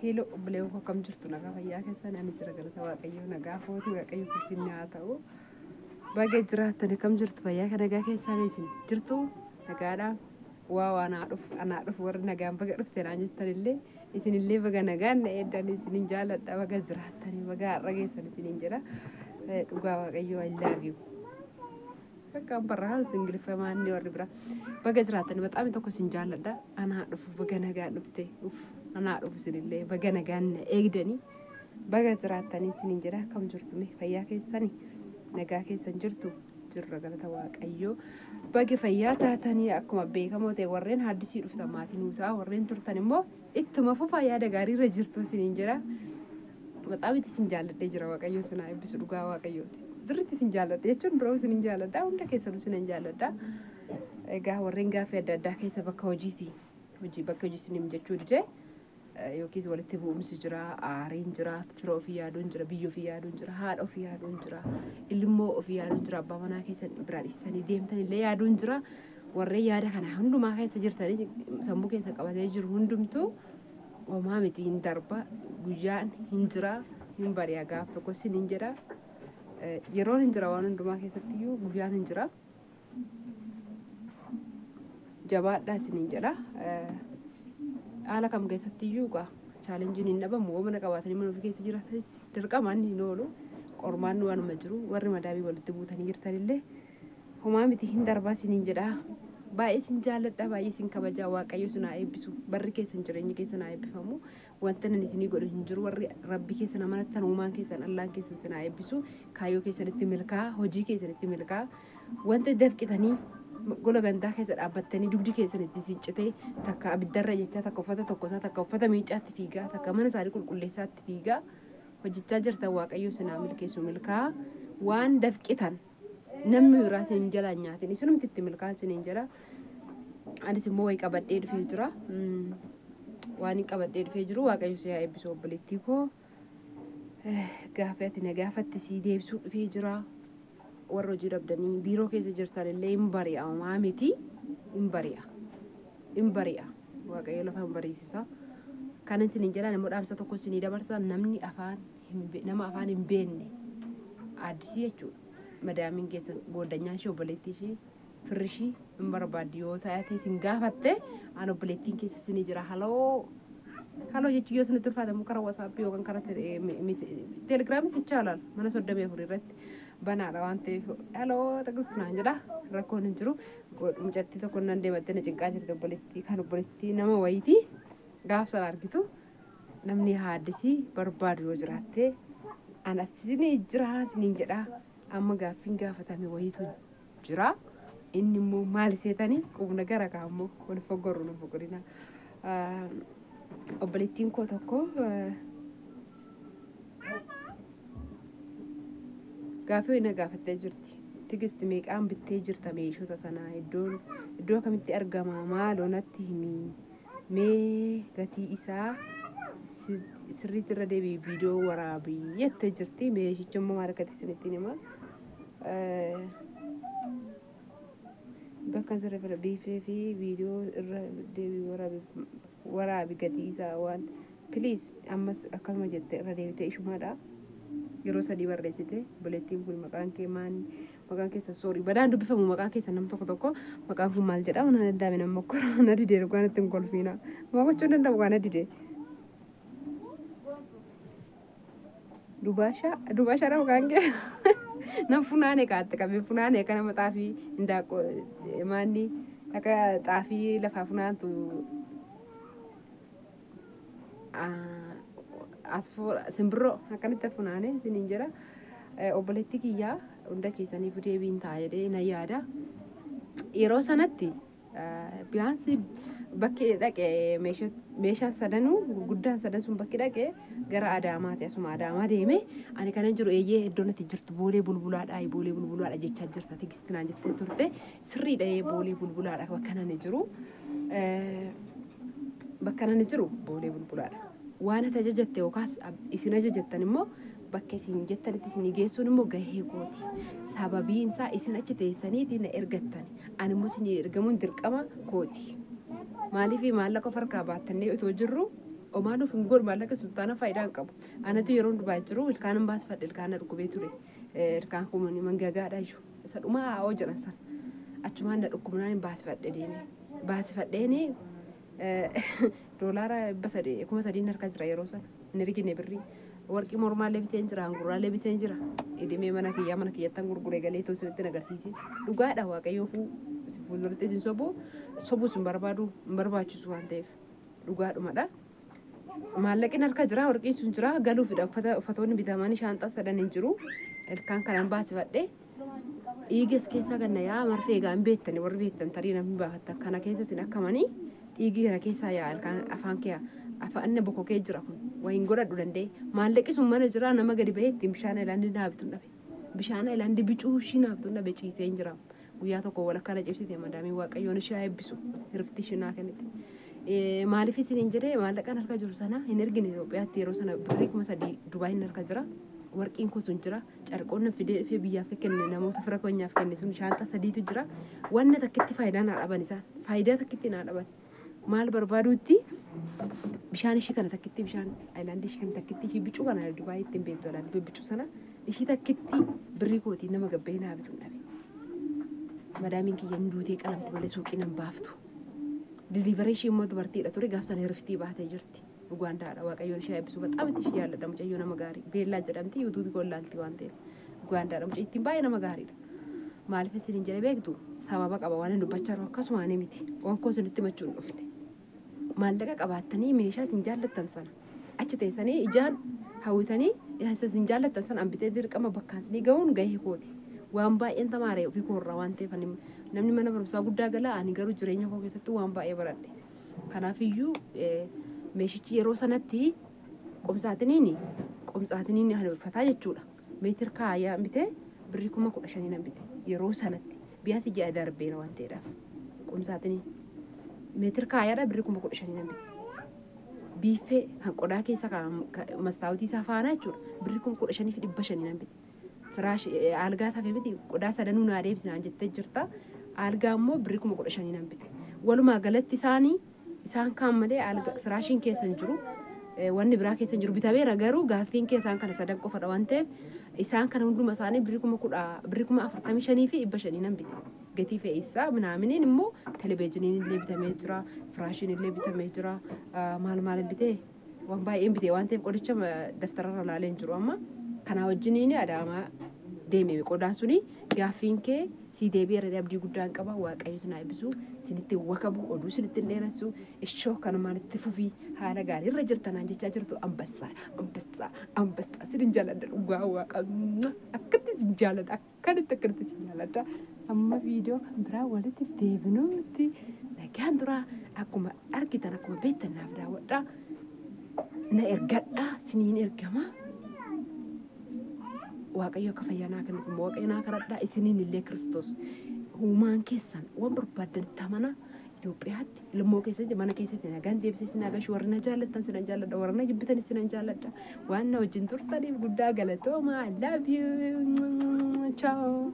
Hello obboleewwan koo, akkam jirtu? Nagaa fayyaa keessan? Ani jira, galata Waaqayyoo. Nagaa footi, Waaqayyo finfinnee haa ta'u. Baga jiraattan. Akkam jirtu? Fayyaa kan nagaa keessan isin jirtu? Nagaadha. Waa waan haa dhufu, anaa dhufu. Warri nagaan baga dhufte naan jettan illee, isinillee baga nagaan na eeddan. Isinin jaaladha. Baga jiraattanii, baga har'a geessan isinin jedha. Dhugaa Waaqayyoo, I love you. Bakka barraa Ingiliffamaan warri biraa baga jiraattan. Baxaami tokko isin jaalladha. Anaa dhufu, baga nagaan dhufte. Uf, anaa dhufu. Isinillee baga nagaan na eegdanii, baga jiraattanii isinin jedha. Akkam jirtu mee? Fayyaa keessanii? Nagaa keessan jirtu? Jirra, galata Waaqayyoo. Baga fayyaa taatanii. Akkuma beekamoo ta'e, warreen haaddisii dhuftan maatii nuu ta'a, warreen turtan immoo ittuma fufaa, yaada gaariirra jirtu isinin jedha. Baxaam itti isin jaalladhee jira. Waaqayyoon sinaa eebbisu, dhugaa Waaqayyooti. Sirriitti isin jaalladha jechuun dura isin jaalladha, hunda keessanuu isin jaalladha. Egaa warreen gaaffii adda addaa keessa bakka hojiiti. Hojii bakka hojii isin jechuu dide, yookiis walitti bu'umsi jira, aariin jira, fira ofii yaaduun jira, biyya ofii yaaduun jira, haadha ofii yaaduun jira, ilmoo ofii yaaduun jira, abbaa manaa keessan biraa dhiistanii deemtan illee yaaduun jira. Warreen yaada kana hundumaa keessa jirtanii sammuu keessa qabatee jiru hundumtuu, homaa miti, hin darba, guyyaan hin jira, hin bari'a gaaf tokko isin jedha. Yeroon hin jira, waan hundumaa keessattiyyuu guyyaan hin jira. Jabaadhaa isiniin jedha. Haala kam keessattiyyuu gaa challengeiin hin dhabamu. Yoo mana qabaatanii mana ofii keessa jiraatanis dirqamaan hin oolu. Qormaanni waanuma jiru. Warri madaabii walitti buutanii jirtanillee, homaa miti, hin darbaa isiniin jedha. Baay'ee isin jaalladha, baay'ee isin kabajaa. Waaqayyo isin haa eebbisu. Barri keessan, jireenyi keessan haa eebbifamu. Wanta nan isinii godhu hin jiru. Warri Rabbi keessan amanattan, uumaan keessan, Allaan keessan isin haa eebbisu. Kaayyoo keessanitti milkaa, hojii keessanitti milkaa. Wanta dafqitanii gola gandaa keessa dhaabbattanii dugdi keessan itti isin citee, takka abiddarra jechaa, takka uffata tokkosaa, takka uffata miicaatti fiigaa, takka mana isaanii qulqulleessaatti fiigaa hojjechaa jirtan, Waaqayyo isin haa milkeessu, milkaa. Waan dafqitan namni biraa isin jalaan nyaatin, isinumti itti milkaa isiniin jedha. Anis immoo wayii qabadhee dhufee jira. Waan hin qabadhee dhufee jiru, Waaqayyo si haa eebbisu, obboleettii koo. Gaaffii ati na gaafatte sii deebisuu dhufee jira. Warra hojii dhabdanii biiroo keessa jirtan illee, hin bari'a, homaa miti, hin bari'a. Hin bari'a. Waaqayyo lafa hin bariisisa. Kan isiniin jedhan immoo, dhaamsa tokko isinii dabarsa, namni afaan nama afaan hin beekne addisii jechuudha. Madaamiin keessan, gooddanyaan ishee, obboleettii ishee, firri ishii hin barbaaddi yoo ta'e, isin gaafatte, an obboleettiin keessa isinii jira. Hello hello jechuun yoo isinitti ulfaate immoo karaa WhatsAppii yookaan karaa Telegramis ይቻላል, mana 34 irratti banaadha waan ta'eef, hello xaqis naan jedha, rakkoon hin jiru. Mucattii tokko nan deemattee na cinqaa jirti, obboleettii kan obboleettii nama wayitii. Gaaf sana argitu, namni haaddisii barbaadu yoo jiraatte, an asinii jira isiniin jedha. Amma gaaffiin gaafatame wayiitu jira. Inni immoo maal seetanii? Qubna gara kaammoo wal fogorru nu fogorina. Obboleettiin koo tokko gaaffii na gaafattee jirti. Tigisti, meeqaan bittee jirta meeshota sanaa? Iddoon iddoo kamitti argama? Maaloo natti himi. Mee gatii isaa sirriitti irra deebi'i, viidiyoo waraabii jettee jirti. Meeshicha immoo maal akka ta'e isinitti hima. Bakka sirrii biifee fi viidiyoo irra deebii waraabi, gatii isaa waan please. Ammas akkasuma jette, irra deebitee ishumaadha. Yeroo sadii barreessite obboleettiin kun. Maqaan kee maal? Maqaan keessa, sorry, badaan dubbifamu maqaan keessa. Nam tokko tokko maqaan kun maal jedha? Waan addaame nama mokkora na didee, dhugaan ittiin kolfiina maa gochuu hin danda'u waan na didee. Dubaashaa, dubaashaadha maqaan kee. Nan funaane kaatte qabee funaane akka nama xaafii indaaqoo maanni akka xaafii lafaa funaantu as simbirroo akkanitti as funaane isiniin jedha. Obboleetti kiyyaa, hunda keessaniif deebiin ta'a jedhee na yaada. Yeroo sanatti biyaansi bakki dhaqe, meeshaan sadanuu gurguddaan sadan sun bakki dhaqe gara Adaamaati. Asuma Adaamaa deeme ani kana jiru. Eeyyee, iddoon ati jirtu Boolee Bulbulaadha, Boolee Bulbulaadha jechaa jirta Tigistinaan jettee turte, sirriidha. Boolee Bulbulaadha bakka nani jiru. Bakka nani jiru Boolee Bulbulaadha. Waan ati ajajatte yookaas isin ajajattan immoo, bakka isin jettanitti isin geessuun immoo gahee kooti. Sababiin isaa isin achi teessaniiti na ergattan. Ani immoo isin ergamuun dirqama kooti. Maaliif? Maallaqa of harkaa baattannee otoo jirru Omaa nuuf hin godhu maallaqa sultaana faayidaa hin qabu. Anatu yeroo Dubaay jiru ilkaan hin baasfadhe, ilkaan na dhukkubee ture. Ilkaan kun mangagaadha iyyuu. Isa dhumaa haa'oo jedhan sana. Achumaan na dhukkubnaan hin baasifadhe deemee. Baasifadheeni doolaara 300 3,000 harka jira yeroo sana. Hin ergine birrii. Warqii mormaallee biteen jira, hangurraallee biteen jira. Idimee mana kiyyaa mana kiyyattan gurguree galee too isinitti agarsiise. Dhugaadha, Waaqayyoofuu isin fuulduratti isin sobu sobuus hin barbaadu, hin barbaachisu waan ta'eef dhugaadhumadha. Maallaqni harka jira, warqiin sun jira, galuufidha. Uffata uffatoonni bitamanii shaanxaa sadan hin jiru. Ilkaan kanaan baasifadhe. Dhiigas keessa ganna yaa marfee egaa hin beektani, warri beektan tarii namni baafattan kana keessa isin akkamanii dhiigi kana keessaa yaa ilkaan afaan kee afaan inni bokokee jira kun waa hin godhadhu danda'e. Maallaqi sun mana jira, nama gadi bahee ittiin bishaan ayilaandii naa bituun dhabe. Bishaan ayilaandii bicuu ishii naa bituun dhabe, ciisee hin jira. Guyyaa tokko walakkaa na cibsite madaamii, Waaqayyoon ishee haa eebbisu, hirifti ishee naa kennite. Maaliif isin hin jedhee, maallaqaan harka jiru sana hin ergine Itoophiyaatti yeroo sana birrii 3,000 Dubaayin harka jira. Warqiin koo sun jira. Carqoonni fidee dhufee biyyaaf kenne, namoota fira keenyaaf kenne sun shaanxaa sadiitu jira. Wanna takkitti faayidaa naa dhaban isaan. Faayidaa takkitti naa dhaban. Maal barbaaduutti bishaan ishii kana takkitti, bishaan ayilaandii ishii kana takkitti, ishii bicuu kana Dubaayii ittiin beektu, ayilaandii bicuu sana ishii takkitti birrii kootii nama gabbee naa bituun dhabe. Madaamiin kiyya hin duutee qalamti malee suuqii nan baaftu. Delivery ishii immoo dubartiidha ture, gaaf sana hiriftii baatee jirti. Ugaandaadha, Waaqayyoon ishee eebbisu, baxaam itti ishee jaalladha, mucayyoo nama gaarii. Beellaa jedhamti, yuutuubii koo ilaalti waan ta'eef. Ugaandaadha, mucayyittiin baay'ee nama gaariidha. Maaliif isin hin jedhe beektu, sababa qaba waan hin dubbachaa jiru, akkasuma ani miti. Waan koo isinitti himachuu hin dhufne. Maallaqa qabaattanii meeshaa isin jaallattan sana achi teessanii ijaan hawwitanii isa isin jaallattan sana an bitee dirqama bakkaan isinii ga'uun gahee kooti. Waan baay'een tamaare ofii koorraa waan ta'eef, ani namni mana barumsaa guddaa gala, ani garuu jireenya koo keessatti waan baay'ee baradhe. Kanaafiyyuu meeshichi yeroo sanatti qomsaatiniin ani uffataa jechuudha. Meetir kaayaa bitee birrii 15,000 nan bite yeroo sanatti, biyyaas ji'a darbeera waan ta'eedhaaf. Qomsaatinii meetir kaayaadha, birrii 15,000 nan bite. Biiffee kan qodaa keessa mastaawutii isaa faana jechuudha. Birrii 15,500 nan bite. Firaash algaa tafe miti, qodaa sadanuu naa deebisi naan jettee jirta. Algaa immoo birrii 15,000 nan bite. Walumaa galatti isaanii isaan kaan malee firaashiin keessa hin jiru. Wanni biraa keessa hin jiru, bitameera, garuu gaaffiin keessaan kana sadan qofadha waan ta'eef isaan kana hunduma isaanii birrii 45,500 nan bite. Gatii fe'isaa minaaminiin immoo televezyiiniin illee bitamee jira, firaashiin illee bitamee jira, maal maal bitee, waan baay'een bitee waan ta'eef qodicha daftararra laalee hin jiru amma. Kanaa wajjiniin Adaamaa deeme qodaan suni. Gaaffiin kee sii deebi'eera, abdii guddaan qaba. Waaqayyo sin haa eebbisu, sinitti wakabu, oduu sinitti hin dheeressu. Ishoo kanumaan itti fufii, haala gaarii irra jirtanaan jechaa jirtu. Ambassaa, ambassaa, ambassaa, sinin jaalladha, dhugaa Waaqa akkatti sin jaalladha, akkanatti akkanatti sin jaalladha. Amma viidiyoo kan biraa walitti deebinuutti nagaan turaa. Akkuma argitan, akkuma beektan, naaf daawwadhaa, na ergadhaa, siniin ergamaa. Waaqayyo akka fayyaa naa kennuuf immoo Waaqayyo naa kadhadhaa. Isiniin illee Kiristoos uumaan keessan waan barbaaddanitti amana Itoophiyaatti ilmoo keessatti mana keessatti nagaan deebisee sin agarsiisu. Warri na jaallattan sinan jaalladha, warri na jibbitan sinan jaalladha. Waan na wajjin turtaniif guddaa galatooma. I love you. Ciao.